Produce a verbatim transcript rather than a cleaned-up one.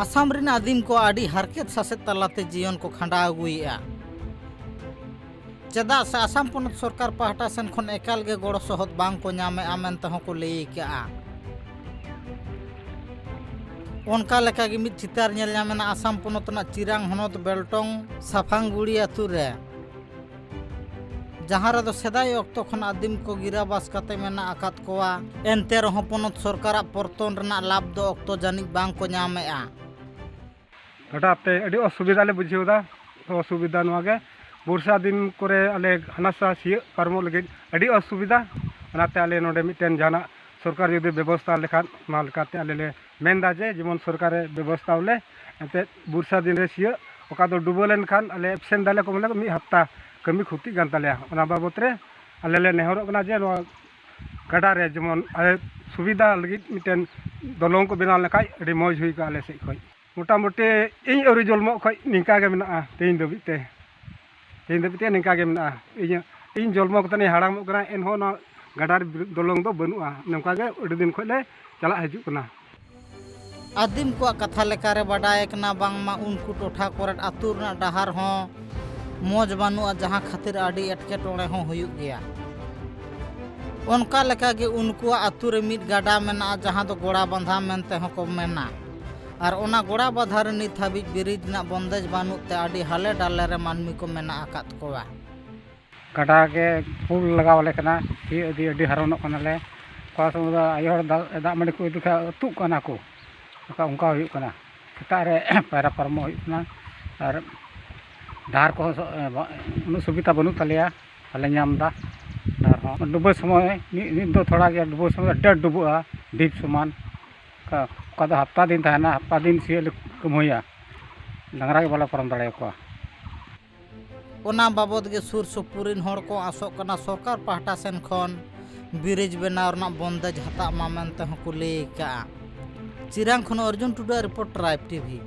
ᱟᱥᱟᱢ ᱨᱮᱱ ᱟᱹᱫᱤᱢ ᱠᱚ ᱟᱹᱰᱤ ᱦᱟᱨᱠᱮᱛ ᱥᱟᱥᱮᱛ ᱛᱟᱞᱟᱛᱮ ᱡᱤᱭᱚᱱ ᱠᱚ ᱠᱷᱟᱸᱰᱟᱣ ᱟᱹᱜᱩᱭᱮᱫᱼᱟ᱾ ᱪᱮᱫᱟᱜ ᱥᱮ ᱟᱥᱟᱢ ᱯᱚᱱᱚᱛ ᱥᱚᱨᱠᱟᱨ ᱯᱟᱦᱴᱟ ᱥᱮᱱ ᱠᱷᱚᱱ ᱮᱠᱟᱞ ᱜᱮ ᱜᱚᱲᱚ ᱥᱚᱦᱚᱫ ᱵᱟᱝ ᱠᱚ ᱧᱟᱢᱮᱫᱼᱟ ᱢᱮᱱᱛᱮ ᱦᱚᱸ ᱠᱚ ᱞᱟᱹᱭ ᱟᱠᱟᱫᱼᱟ᱾ ᱚᱱᱠᱟ ᱞᱮᱠᱟᱜᱮ ᱢᱤᱫ ᱪᱤᱛᱟᱹᱨ ᱧᱮᱞ ᱧᱟᱢᱮᱱᱟ ᱟᱥᱟᱢ ᱯᱚᱱᱚᱛ ᱨᱮᱱᱟᱜ ᱪᱤᱨᱟᱝ ᱦᱚᱱᱚᱛ ᱵᱮᱞᱴᱚᱝ ᱥᱟᱯᱷᱟᱝᱜᱩᱲᱤ ᱟᱹᱛᱩ ᱨᱮ, ᱡᱟᱦᱟᱸ ᱨᱮᱫᱚ ᱥᱮᱫᱟᱭ ᱚᱠᱛᱚ ᱠᱷᱚᱱ ᱟᱹᱫᱤᱢ ᱠᱚ ᱜᱤᱨᱟᱵᱟᱥ ᱠᱟᱛᱮ ᱢᱮᱱᱟᱜ ᱟᱠᱟᱫ ᱠᱚᱣᱟ᱾ ᱮᱱᱛᱮ ᱨᱮᱦᱚᱸ ᱯᱚᱱᱚᱛ ᱥᱚᱨᱠᱟᱨᱟᱜ ᱯᱚᱨᱛᱚᱱ ᱨᱮᱱᱟᱜ ᱞᱟᱵᱷ ᱫᱚ ᱚᱠᱛᱚ ᱡᱟᱹᱱᱤᱡ ᱵᱟᱝ ᱠᱚ ᱧᱟᱢᱮᱫᱼᱟ᱾ ᱦᱚᱴᱟᱛ ᱛᱮ ᱟᱹᱰᱤ ᱚᱥᱩᱵᱤᱫᱷᱟ ᱞᱮ ᱵᱩᱡᱷᱟᱹᱣ ᱮᱫᱟ᱾ ᱚᱥᱩᱵᱤᱫᱷᱟ ᱱᱚᱣᱟ ᱜᱮ, ᱵᱚᱨᱥᱟ ᱫᱤᱱ ᱠᱚᱨᱮ ᱟᱞᱮ ᱦᱟᱱᱟ ᱥᱟ ᱥᱤᱭᱳᱜ ᱯᱟᱨᱚᱢᱚᱜ ᱞᱟᱹᱜᱤᱫ ᱟᱹᱰᱤ ᱚᱥᱩᱵᱤᱫᱷᱟ᱾ ᱚᱱᱟᱛᱮ ᱟᱞᱮ ᱱᱚᱰᱮ ᱢᱤᱫᱴᱮᱱ ᱡᱟᱦᱟᱱᱟᱜ ᱥᱚᱨᱠᱟᱨ ᱡᱩᱫᱤ ᱵᱮᱵᱚᱥᱛᱷᱟ ᱞᱮᱠᱷᱟᱱ, ᱚᱱᱟ ᱞᱮᱠᱟᱛᱮ ᱟᱞᱮ ᱞᱮ ᱢᱮᱱ ᱮᱫᱟ ᱡᱮ ᱡᱮᱢᱚᱱ ᱥᱚᱨᱠᱟᱨᱮ ᱵᱮᱵᱚᱥᱛᱷᱟ ᱟᱞᱮ, ᱮᱱᱛᱮᱫ ᱵᱚᱨᱥᱟ ᱫᱤᱱ ᱨᱮ ᱥᱤᱭᱳᱜ ᱚᱠᱟ ᱫᱚ ᱰᱩᱵᱟᱹ ᱞᱮᱱᱠᱷᱟᱱ ᱟᱞᱮ ᱮᱵᱥᱮᱱ ᱫᱟᱞᱮ ᱠᱚ, ᱢᱟᱱᱮ ᱢᱤᱫ ᱦᱟᱯᱛᱟ ᱠᱟᱹᱢᱤ ᱠᱷᱚᱛᱤᱜ ᱠᱟᱱ ᱛᱟᱞᱮᱭᱟ᱾ ᱚᱱᱟ ᱵᱟᱵᱚᱛ ᱨᱮ ᱟᱞᱮ ᱞᱮ ᱱᱮᱦᱚᱨᱚᱜ ᱠᱟᱱᱟ ᱡᱮ ᱱᱚᱣᱟ ᱜᱟᱰᱟ ᱨᱮ ᱡᱮᱢᱚᱱ ᱟᱞᱮ ᱥᱩᱵᱤᱫᱷᱟ ᱞᱟᱹᱜᱤᱫ ᱢᱤᱫᱴᱮᱱ ᱫᱚᱞᱚᱝ ᱠᱚ ᱵᱮᱱᱟᱣ ᱞᱮᱠᱷᱟᱡ ᱟᱹᱰᱤ ᱢᱚᱡᱽ ᱦᱩᱭ ᱠᱚᱜᱼᱟ ᱟᱞᱮ ᱥᱮᱫ ᱠᱷᱚᱡ᱾ ᱢᱚᱴᱟᱢᱩᱴᱤ ᱤᱧ ᱟᱹᱣᱨᱤ ᱡᱚᱞᱢᱚᱜ ᱠᱷᱚᱡ ᱱᱤᱝᱠᱟ ᱜᱮ ᱢᱮᱱᱟᱜᱼᱟ ᱛᱮᱦᱮᱧ ᱫᱷᱟᱹᱵᱤᱡ ᱛᱮ᱾ ᱛᱮᱦᱮᱧ ᱫᱷᱟᱹᱵᱤᱡ ᱛᱮ ᱱᱤᱝᱠᱟ ᱜᱮ ᱢᱮᱱᱟᱜᱼᱟ᱾ ᱤᱧ, ᱤᱧ ᱡᱚᱞᱢᱚ ᱠᱟᱛᱮ ᱤᱧ ᱦᱟᱲᱟᱢᱚᱜ ᱠᱟᱱᱟ, ᱮᱱᱦᱚᱸ ᱱᱚᱣᱟ ᱜᱟᱰᱟ ᱨᱮ ᱫᱚᱞᱚᱝ ᱫᱚ ᱵᱟᱹᱱᱩᱜᱼᱟ᱾ ᱱᱚᱝᱠᱟ ᱜᱮ ᱟᱹᱰᱤ ᱫᱤᱱ ᱠᱷᱚᱡ ᱞᱮ ᱪᱟᱞᱟᱜ ᱦᱤᱡᱩᱜ ᱠᱟᱱᱟ᱾ ᱟᱹᱫᱤᱢ ᱠᱚᱣᱟᱜ ᱠᱟᱛᱷᱟ ᱞᱮᱠᱟᱨᱮ ᱵᱟᱰᱟᱭ ᱠᱟᱱᱟ ᱵᱟᱝᱢᱟ ᱩᱱᱠᱩ ᱴᱚᱴᱷᱟ ᱠᱚᱨᱮᱫ ᱟᱹᱛᱩ ᱨᱮᱱᱟᱜ ᱰᱟᱦᱟᱨ ᱦᱚᱸ ᱢᱚᱡᱽ ᱵᱟᱹᱱᱩᱜᱼᱟ, ᱡᱟᱦᱟᱸ ᱠᱷᱟᱹᱛᱤᱨ ᱟᱹᱰᱤ ᱮᱴᱠᱮᱴᱚᱬᱮ ᱦᱚᱸ ᱦᱩᱭᱩᱜ ᱜᱮᱭᱟ᱾ ᱚᱱᱠᱟ ᱞᱮᱠᱟᱜᱮ ᱩᱱᱠᱩᱣᱟᱜ ᱟᱹᱛᱩ ᱨᱮ ᱢᱤᱫ ᱜᱟᱰᱟ ᱢᱮᱱᱟᱜᱼᱟ, ᱡᱟᱦᱟᱸ ᱫᱚ ᱜᱚᱲᱟ ᱵᱟᱸᱫᱷᱟ ᱢᱮᱱᱛᱮ ᱦᱚᱸᱠᱚ ᱢᱮᱱᱟ᱾ ᱟᱨ ᱚᱱᱟ ᱜᱚᱲᱟ ᱵᱟᱸᱫᱷᱟ ᱨᱮ ᱱᱤᱛ ᱦᱟᱹᱵᱤᱡ ᱵᱨᱤᱡᱽ ᱨᱮᱱᱟᱜ ᱵᱚᱱᱫᱮᱡᱽ ᱵᱟᱹᱱᱩᱜ ᱛᱮ ᱟᱹᱰᱤ ᱦᱟᱞᱮ ᱰᱟᱞᱮ ᱨᱮ ᱢᱟᱹᱱᱢᱤ ᱠᱚ ᱢᱮᱱᱟᱜ ᱟᱠᱟᱫ ᱠᱚᱣᱟ᱾ ᱜᱟᱰᱟ ᱜᱮ ᱯᱩᱞ ᱞᱟᱜᱟᱣ ᱟᱞᱮ ᱠᱟᱱᱟ, ᱥᱤᱭᱳᱜ ᱤᱫᱤ ᱟᱹᱰᱤ ᱦᱟᱨᱚᱱᱚᱜ ᱠᱟᱱᱟᱞᱮ᱾ ᱚᱠᱟ ᱥᱚᱢᱚᱭ ᱫᱚ ᱟᱭᱳ ᱦᱚᱲ ᱫᱟᱜ, ᱫᱟᱜ ᱢᱟᱹᱰᱤ ᱠᱚ ᱤᱫᱤ ᱠᱷᱟᱡ ᱟᱹᱛᱩᱜ ᱠᱟᱱᱟ ᱠᱚ, ᱚᱱᱠᱟ, ᱚᱱᱠᱟ ᱦᱩᱭᱩᱜ ᱠᱟᱱᱟ᱾ ᱥᱮᱛᱟᱜ ᱨᱮ ᱯᱟᱭᱨᱟ ᱯᱟᱨᱚᱢᱚᱜ ᱦᱩᱭᱩᱜ ᱠᱟᱱᱟ᱾ ᱟᱨ ᱰᱟᱦᱟᱨ ᱠᱚᱦᱚᱸ ᱥᱚ-, ᱮ, ᱵᱟ-, ᱩᱱᱟᱹᱜ ᱥᱩᱵᱤᱫᱷᱟ ᱵᱟᱹᱱᱩᱜ ᱛᱟᱞᱮᱭᱟ, ᱵᱟᱞᱮ ᱧᱟᱢ ᱮᱫᱟ᱾ ᱟᱨᱦᱚᱸ ᱰᱩᱵᱟᱹ ᱥᱚᱢᱚᱭ ᱢᱤᱫ, ᱢᱤᱫ ᱫᱚ ᱛᱷᱚᱲᱟ ᱜᱮ, ᱰᱩᱵᱟᱹ ᱥᱚᱢᱚᱭ ᱫᱚ ᱟᱹᱰᱤ ᱟᱸᱴ ᱰᱩᱵᱟᱹᱜᱼᱟ, ᱰᱷᱤᱯ ᱥᱚᱢᱟᱱ᱾ ᱚᱠᱟ, ᱚᱠᱟ ᱫᱚ ᱦᱟᱯᱛᱟ ᱫᱤᱱ ᱛᱟᱦᱮᱱᱟ, ᱦᱟᱯᱛᱟ ᱫᱤᱱ ᱥᱤᱭᱳᱜ ᱞᱮ ᱠᱟᱹᱢᱦᱟᱹᱭᱟ, ᱰᱟᱝᱨᱟ ᱜᱮ ᱵᱟᱞᱮ ᱯᱟᱨᱚᱢ ᱫᱟᱲᱮᱭᱟᱠᱚᱣᱟ᱾ ᱚᱱᱟ ᱵᱟᱵᱚᱫ ᱜᱮ ᱥᱩᱨ ᱥᱩᱯᱩᱨ ᱨᱤᱱ ᱦᱚᱲ ᱠᱚ ᱟᱥᱚᱜ ᱠᱟᱱᱟ ᱥᱚᱨᱠᱟᱨ ᱯᱟᱦᱴᱟ ᱥᱮᱱ ᱠᱷᱚᱱ ᱵᱨᱤᱡᱽ ᱵᱮᱱᱟᱣ ᱨᱮᱱᱟᱜ ᱵᱚᱱᱫᱮᱡᱽ ᱦᱟᱛᱟᱜ ᱢᱟ ᱢᱮᱱᱛᱮ ᱦᱚᱸᱠᱚ ᱞᱟᱹᱭ ᱟᱠᱟᱫᱼᱟ᱾ ᱪᱤᱨᱟᱝ ᱠᱷᱚᱱ ᱚᱨᱡᱩᱱ ᱴᱩᱰᱩᱣᱟᱜ ᱨᱤᱯᱳᱨᱴ, ᱴᱨᱟᱭᱤᱵᱽ ᱴᱤᱵᱷᱤ᱾